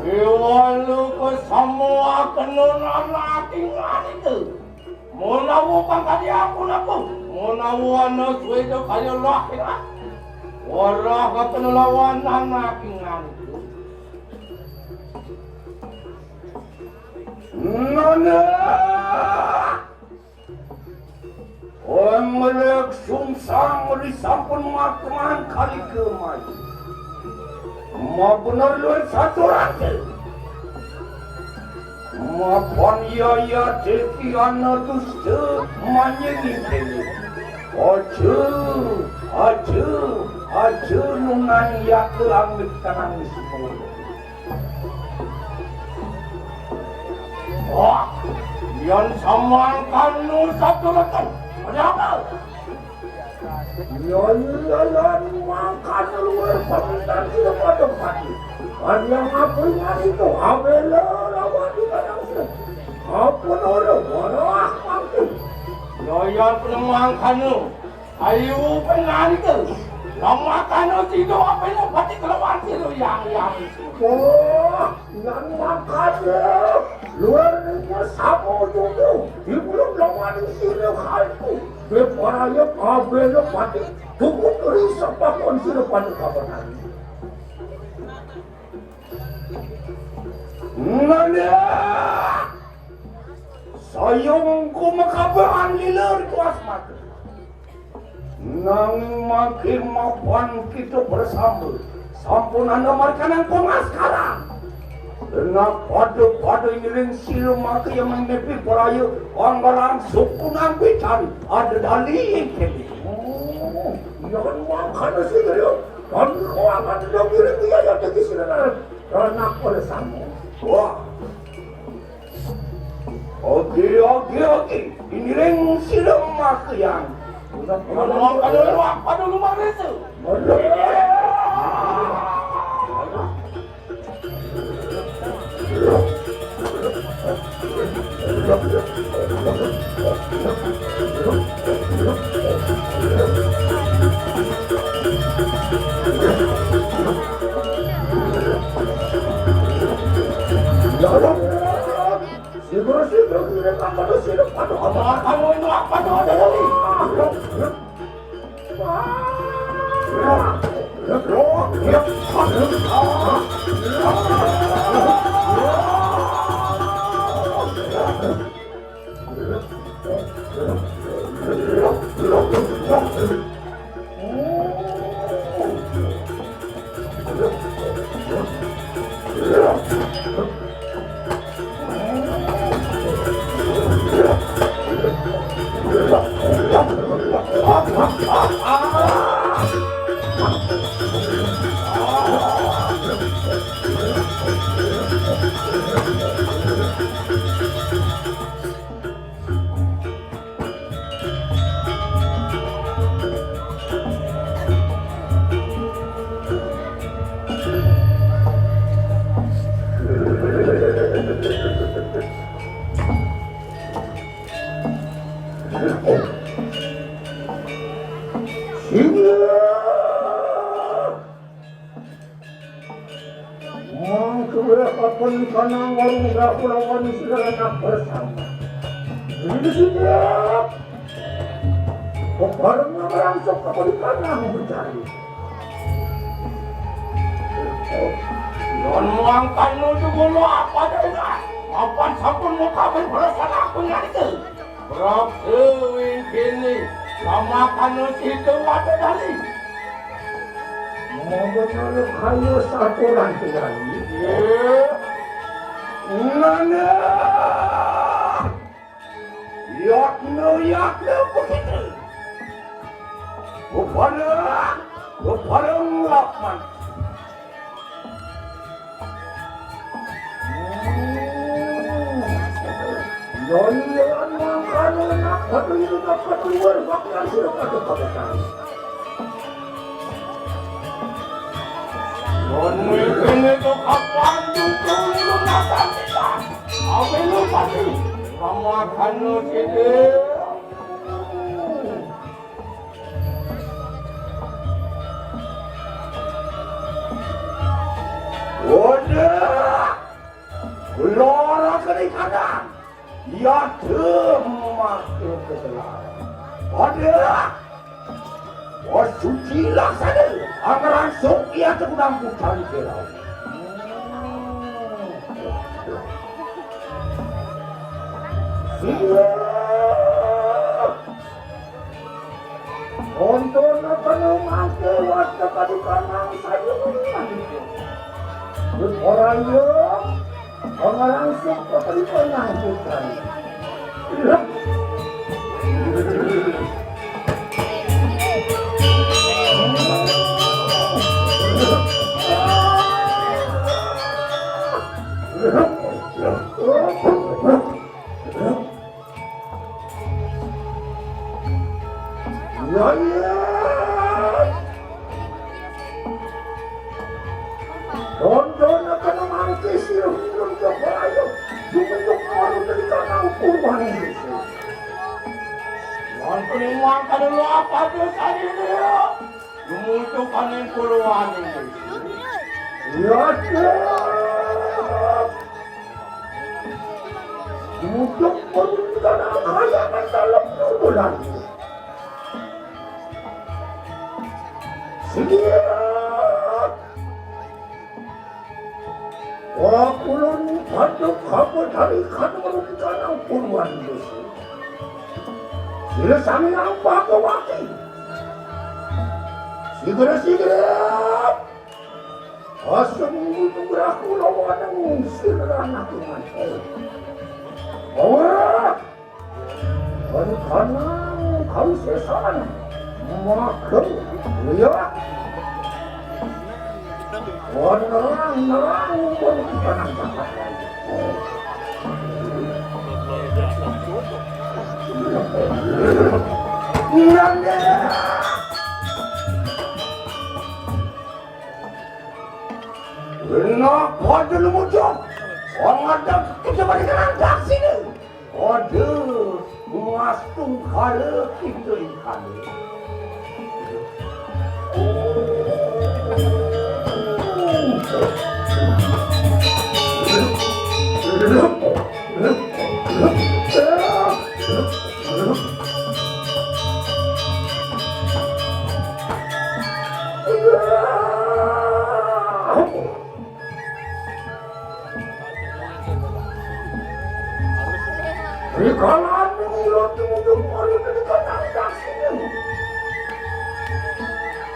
Iwalu kesamuaken nona natingan itu. Menawa pangkadi aku naku, menawa ana suweda kaya lahiran. Warah kakenelawanan natingan itu. Nona! Ong melek sungsang risampun makeman kali kemai. Mabener luwih saturate. Mapan yaya deki ana dusta manyengi dene. Aja, aja, aja nunang yaka amit kanang semua. Wah, yan samangkanu saturaken. Ada apa? Yan, yan, yan, mangkana luwih pamintan sira pada mati. Kan yang apa yang itu? Abela lawan di kadang sira. Apa nora? Warah mangku. Yan, yan, penemangkanu. Ayo, penari tu. Lama kanu tidur apa yang pati keluar tidur yang, yang. Wah, yang makanya. Luar negeri sama juga. Di belum lama di sini hal tu. Beparaya kabel pati. Tunggu terus apa pun sini pati kapan hari. Nanda! Saya mengko mekabahan lila rituas mati. Nanging mangke mapan kita bersama. Sampun anda markanang pengaskaran. Nak pada-pada ngiring sila maka yang menepi peraya anggaran suku nambitan ada dali yang kene. Oh, yang mangkana sila. Kami kau akan tidak ngiring dia yang tadi sila. Ranak oleh samu. Wah. Oke, oke, oke. Ini ring sila makayang. Aduh, aduh, aduh, aduh, lu mana tu? Aduh. Sigur-sigur Mangkeweh kapan kanang warung Dracula wani sira anak bersama. Ini siap. Kebareng langsung kapan kanang mencari. Yon muangkan nuju gulu apa daya? Mapan sampun mukabeh perasaan aku nyari. Prabu Wingkini, samakan situ wadah dali. Moga naluk hayo saturan tingali. Iya. Nana. Yatna, yatna begitu. Bebareng, bebareng lapan. Yon mangkana nak batu itu dapat keluar bakal sudah pada pada tahu. Yon mungkin itu kapan itu lu makan kita. Apa lu pasti makan lu sini. Wadah, lara kene kanan, yadem mati keselar. Wadah, wasuci laksana, angerangsuk ia tegudang pucang kelau. Siap. Onto nakana mangke wasta kadi kanang sayungan. Wis ora iya, ora langsung keperikan nangkutan. Naya. Dondon akan mangke sira urun ke balayo. Dumunjuk malu dari kanang purwan Yesus. Lan penumpang kada lo apa dosa diri. Dumunjuk kaning purwan Yesus. Ya, ya. Dumunjuk purwan kanang kayangan dalam purwan. Siap. Wah, ulun patuk hapa dari kana merupakan purwan Yesus. Sila sami nampak kawaki. Sigera, sigera. Asem nugraku lawan sira anak iman. Wah. Kanang kau sesan maka liya. Nerang-nerang pun kanang jahat. Iya, iya. Enak pada lumujung. Wong ada kita balik kerangkak sini. Waduh, Mas Tungkara kita ikan.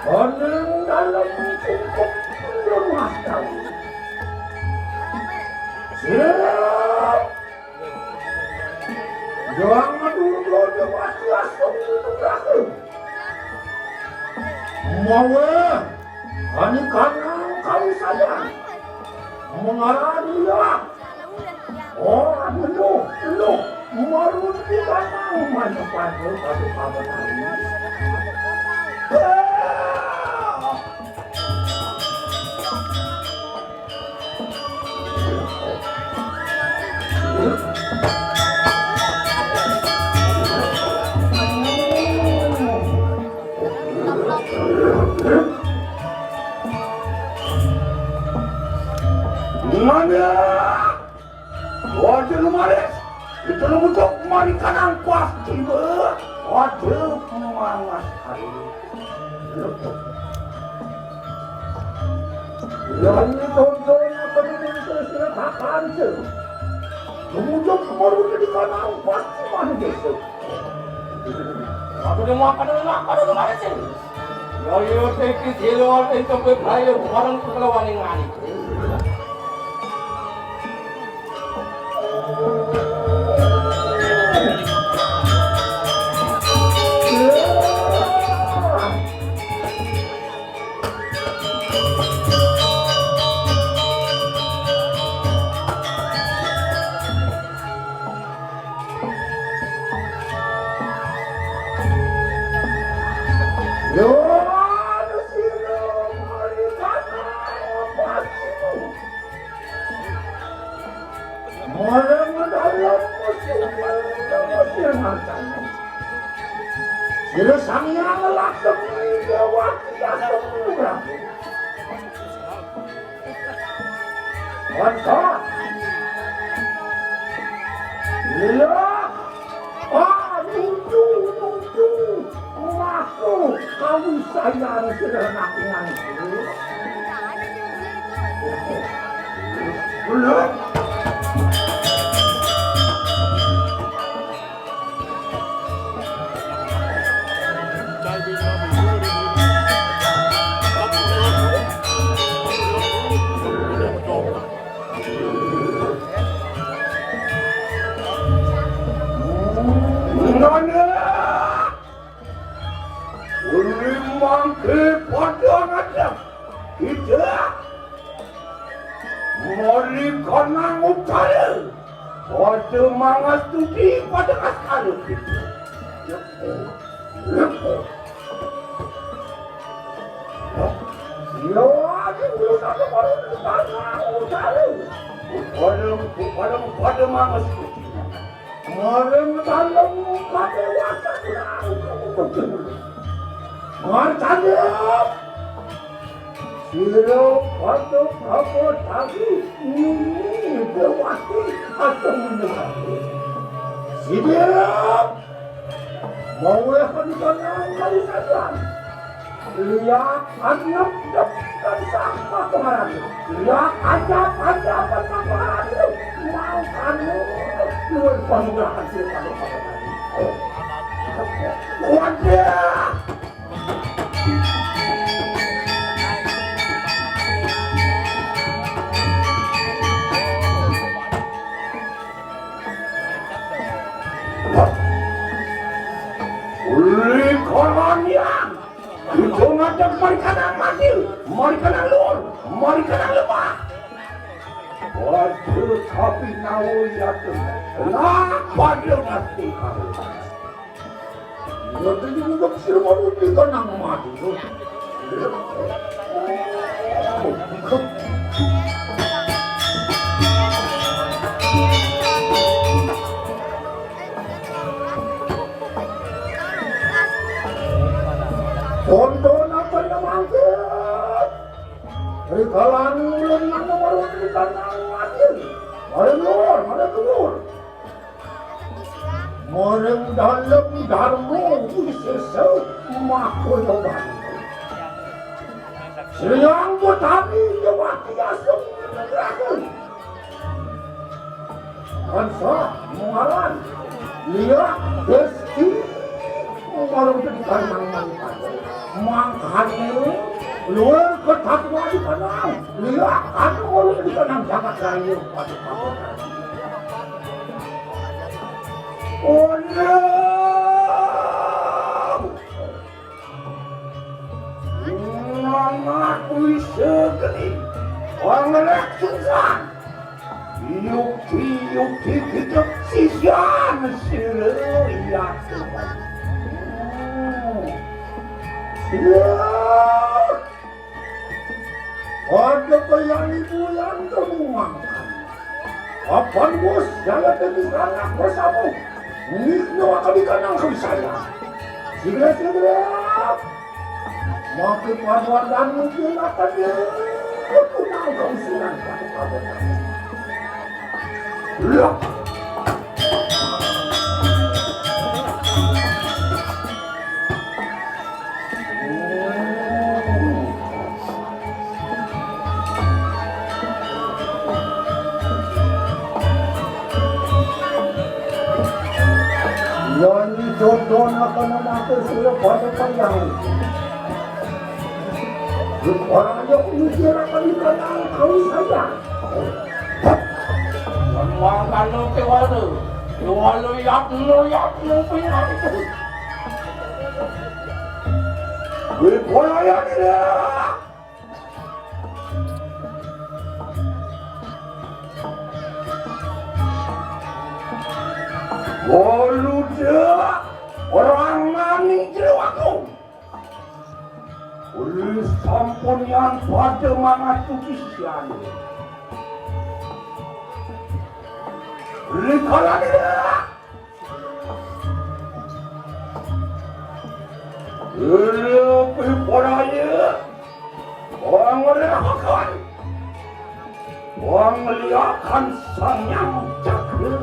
Ana ing dalem cukup lemah kali. Siap. Yang Madura Dewati Asung Nugraha. Mawe, ani kanang kali sayang. Mengarani ya. Oh, aduh, aduh, aduh. Marun di kanang mana pada, pada, pada, pada. Mana? Waduh, lumaris. Itu lu butuh mari kanang pasti, be. Waduh, mangas kali. Lan tonton akan muncul sila kakan, se. Kemudian kemarin di kanang pasti mandi, se. Aku dia makan dulu, makan dulu, makan sih. Ya, ya, teki silo, teki sampai bahaya, barang perlawanan ini. Yo, anu sira mari datang apa sih? Mara medalem musuh, musuh mantan. Sira Sang Hyang Lakshmi Dewati Asem Prabu. Mantap. Iya. Ah, nuju, nuju. Aku kami sayang sira nakingan. Belum. Nana! Uli mangke pada ngadeg. Kita mari kanang utara. Pada mangastuti pada askara kita. Yo, aku belum ada baru kanang utara. Pada, pada, pada mangastuti. Marang dalem kadewatan. Martandep. Sira pada kamu tadi ini dewati atau menyerang. Siap. Maweh kanang kali saja. Lihat anak dan sama kemarin. Lihat aja, aja apa kemarin. Mau kamu luar panggilan hasil pada pada tadi. Wadah. Uli kolonial. Ijo ngadeg mari kanang mati, mari kanang luhur, mari kanang lemah. Waduh, tapi nawo ya tuh. Lah, pada ngerti kamu. Ngerti juga sih mau di kanang mati. Tonton apa yang mangkir? Rikalan ulun nang nomor wajib nang mati. Mari luhur, mari luhur. Marang dalem Darma Wisesa Makoyoban. Sriang Betari Dewati Asung Nugraha. Kansa ngaran Lia Desti. Marang dalem Darma Wisesa. Mangkane, luwih ketatwa dikenang. Liya, anu kuwi dikenang jagat raya, pada kabotan. Oh, no. Mama kuwi segeni. Wong ngelek susah. Yukti, yukti, kita sisian sira ya. Ya. Ada payang ibu yang termuangkan. Apan bos, jangan demi anak bersama. Ini akan dikenang ke saya. Segera, segera. Makin paduan dan mungkin akan dia. Aku tahu kau silang pada kabar. Loh. Nyanyi jodoh akan memakai surat pada panjang. Orang yang mikir akan dikenal kau sayang. Mangkane kewala, kewala yatna, yatna pinantu. Wipolayane. Woluda orang maning jero aku. Ulih sampun yang pada mangat puji siane. Ulih kalane. Ulih piporaya. Wong ngeliakan. Wong ngeliakan sang yang jaga.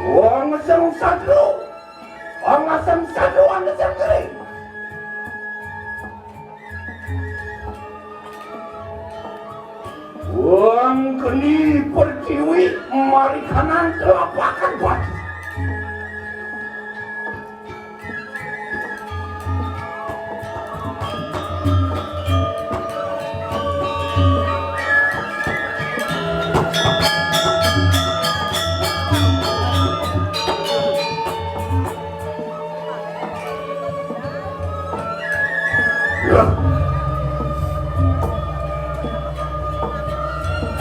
Wong sing sadru, wong sing sadru, wong sing kering. Wong geni pertiwi marikanan telapakan batu. Lah.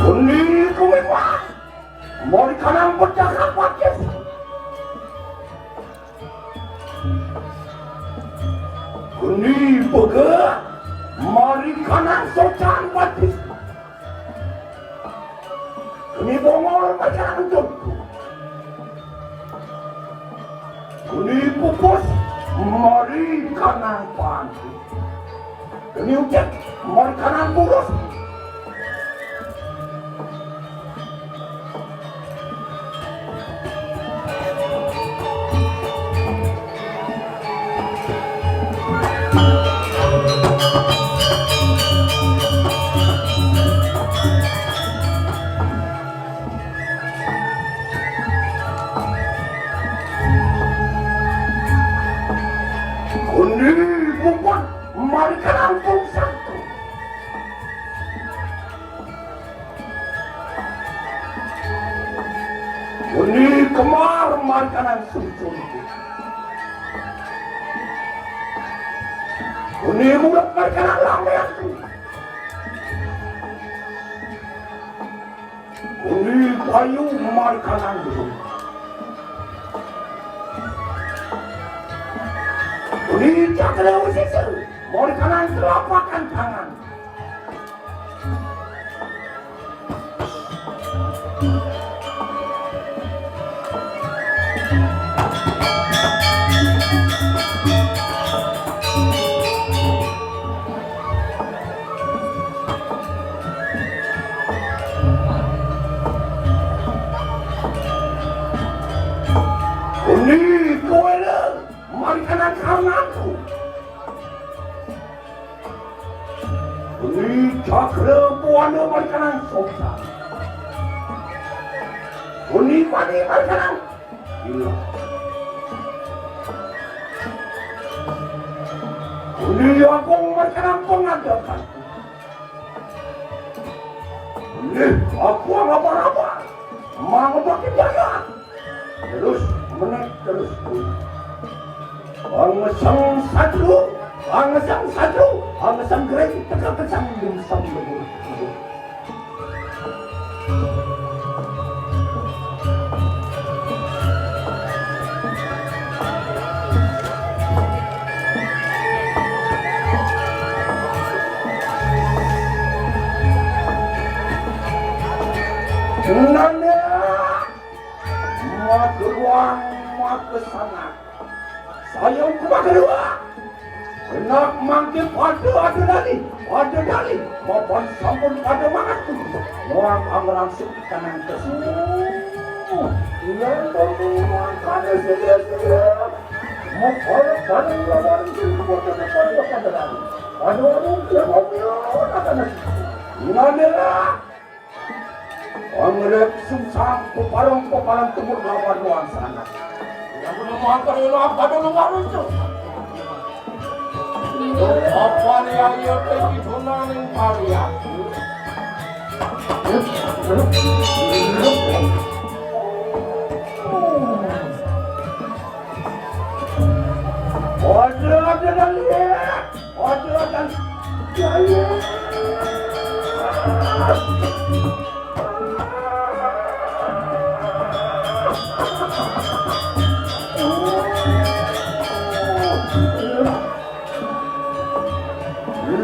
Geni kuwi, Pak. Marikanan pecah kapacis. Geni bega. Marikanan socan batis. Geni bongol marikanan tutu. Geni pupus marikanan panci. Geni ucek marikanan bulus. Geni pupus marikanan pungsatu. Geni kemar marikanan susun. Geni mulut marikanan lamean. Geni payu marikanan dulu. Geni cakra usisa marikanan telapakan tangan. Uni Cakra Buana markanan songsa. Uni Padi markanan gila. Uni Agung markanan pangandakan. Uni aku apa-apa. Mangobak jagat. Terus menek terus. Angesang satru, angesang satru, angesang gerai teka kesang dum sam lebur. Nanda! Mageruang, magesangat. Sayang kumageruang. Nak mangke pada ada dali, pada dali. Mapan sampun pada mangat. Muang angrangsuk kanan kesu. Iya, kamu makan sedia-sedia. Mau kalau pada lawan sing kuat pada pada dali. Pada orang dia mau dia akan. Nanda! Pangrep sungsang peparang-peparang tumut lawan nuan sanak. Yang guna mangkar ilo apa dulu ngarucu? Apa ni ayo teki tunaning pariak? Ada, ada, ada. Ojo dan jaya.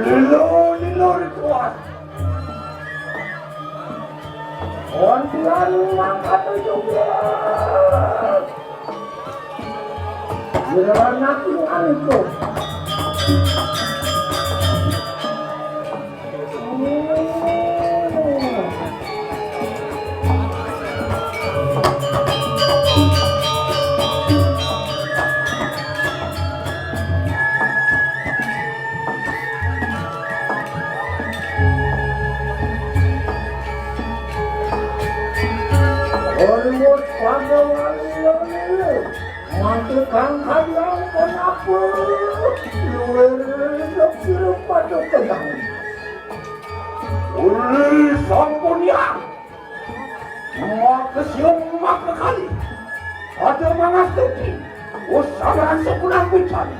Lilo, lilo ritual. Ontian mangkat juga. Giliran aku anu tuh. Ormut pada wali-wali. Mantu kang kadiang kenapa luwir dok sira padha kegang. Uli sampun yang makesium makekali pada mangastuti usaran sepunang pucani.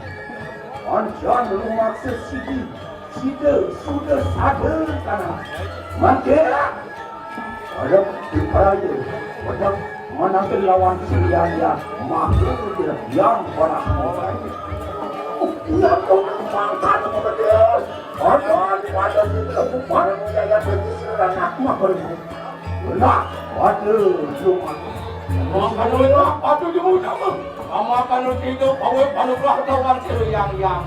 Anjan lumaksud sidi sida suda sada tanah. Mangke Pada diperaya, pada menanti lawan silian yang makhluk yang parah mukanya. Iya, kau nampak kan, Pedes? Ada, ada, ada, barang jaya bagi seorang aku makan. Benar, pada Jumat. Makan, benar, pada Jumat. Amakan uti itu, bawa panugrah kawan sira yang yang.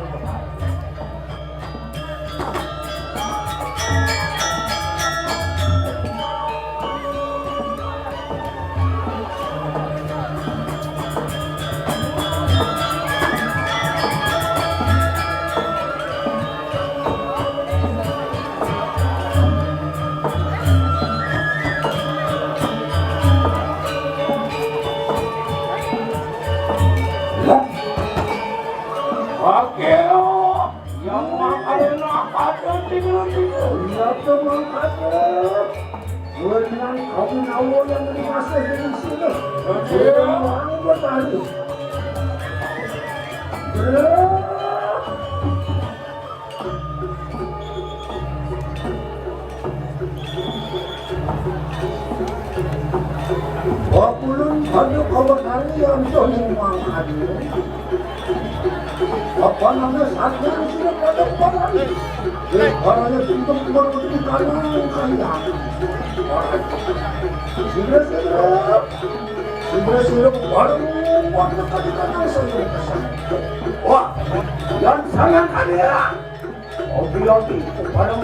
Oke, yang makan enak ada tinggal tinggal. Iya, teman ada. Bulan kamu nawa yang dimasak dengan sini. Iya. Orang bertani. Iya. Bakulun pada kawasan yang soning mangkadi. Apa nama sakit sudah pada kembali? Lebarannya pintu keluar di kanan kaya. Sudah, sudah. Sudah, sudah. Baru waktu tadi kanan saya. Wah, yang sangat kaya. Opi-opi, bareng.